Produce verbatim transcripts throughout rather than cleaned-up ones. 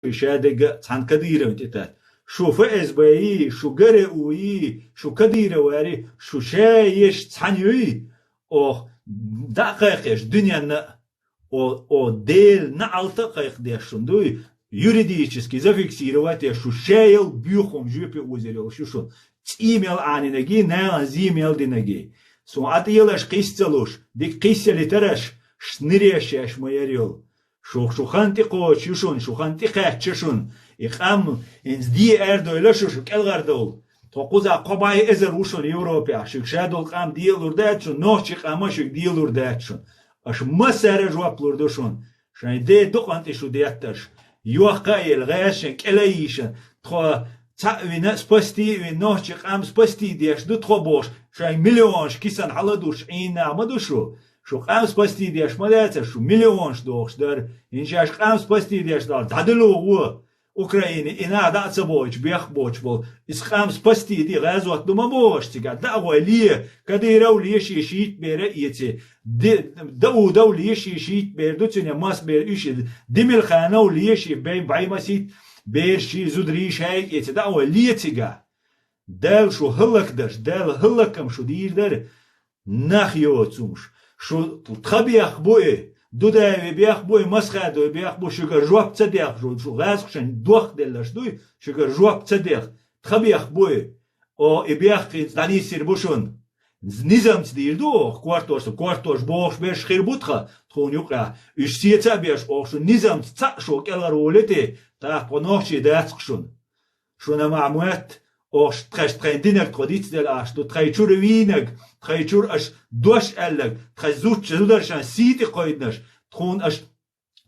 шу шадерг а цхьана Кадыровн тӀе татта. Шу ФСБ-и, шу ГРУ-и, шу кадыровари, шу ша еш цхьана юй, оха дӀа а кхайкхеш дуьненна а, о, о, Дела наӀалта а кхайкхадеш шун дуй, юридически зафиксировать еш шу шаял боьха хӀума жоьпе озар йолуш ю шун, цӀий мел Ӏанинаргий, нахана зий мел динаргий. Суна Ӏа тӀелаш кхиссалуш, дика кхиссалийтараш, шниреш шаьш ма яр йолу. Шух шу хан тӀекхочуш ю шуна, шу хан тӀекхаьчча шуна. И къам, хӀинца де арадойла шу, шу кӀелгӀардовла. Тхо кхузахь кхо бӀе эзар ву шуна Европехь, шуьга ша долу къам делур дац шуна, нохчийн къам а шуьга делур дац шуна. Аша массара а жоп лур ду шуна. Шайн ден дукъан тӀе шу детташ. Йохка а елла, гӀаьшшина кӀела а йийшина. Тхо цхьаъ вина, спасти а вина, нохчийн къам спасти деш ду тхо бохуш, шайн миллионаш кисана хьала а душ Ӏийна нах ма ду шу. Шу къам спасти деш ма дацара, шу миллионаш дохуш дара. ХӀинца шаьш къам спасти деш дара, дӀадуьллу гӀо. Украине и нах дӀа а ца бохуьйтуш, бехк боцуш болу. Иза къам спасти ди, гӀазот ду ма боху аша цигахь. ДӀа а гӀой ле, Кадыров леший шийтта бер а эций. Ди-, Даудов леший шийтта бер ду цуьнан, мас бер уьш и. Демирханов леший бен бӀе масийтта бер ший зударий шайга эций. ДӀа а гӀой ле цигахь. Дала шу хӀаллакдарш, Дала хӀаллакам шу дийр дара. Нах йоцу хӀумаш. Шу тхан бехк бу и, Дудаеви бехк бу и, Масхадови бехк бу, шуьгара жоп ца дехна шу, шу гӀазкхашна дохделларш дуй, шуьгара жоп ца дехна, тхан бехк бу и. О, и бехк хӀинца дӀанисйир бу шуна. Низамца дийр ду оха, кортош, кортош бохуш берш хир бу тхан, тхуна юкъахь. Уьш сеца а беш, оха шу низамца цхьаъ шу кӀелхьарволий те, тӀаккха тхо нохчий дац-кх шуна. Шуна ма моьтту, оха тхаьш тхайн динарг тхо дицделла Ӏаш ду, тхайн чуьра вийнарг, тхайн чуьра аша дош аьлларг, тхайн зудчу зударшна сий тӀе кхойдинарш, тхуна аша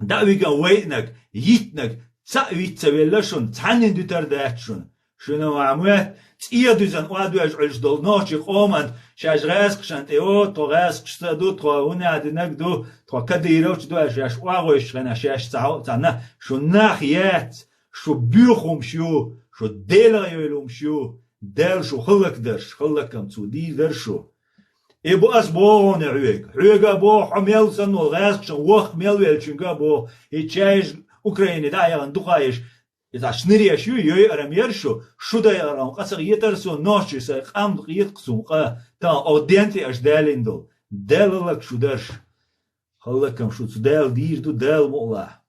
дӀа а вигна вайъинарг, йиттинарг, цхьаъ виц ца велла шуна, цхьаннан дуьтар дац шуна. Шуна ма моьтту, цӀе а дуьзна, охьадоьжна Ӏуьллуш долу нохчийн къоман, шаьш гӀазкхашна тӀе, о, тхо гӀазкхашца а ду, тхо хӀунда динарг ду, тхо кадыровцаш ду аьлла, шаьш охьагӀовшучу хенахь шаьш ца хьо-, ца на, шу нах яц, шу боьха хӀумаш ю, шу Делах йойла хӀумаш ю, Дала шу хӀаллакдарш, хӀаллакам цо дийр дара шу. И бу ас боху хьуна хьоьга. Хьоьга а боху, хьо мел санна волу гӀазкхашна воккха мел веллачуьнга а боху, и чайж Украине дӀа а яхана дукха еш, иза шниреш ю, йойъарам яра шу, шу дайъарам къа ца хетара суна, нохчий сайн къам хета-кх суна къа, тахана оха ден тӀе аша далийна долу. Дала хӀаллак шу дарш. ХӀаллакам шу цу Дала дийр ду, Дала мукъалахь.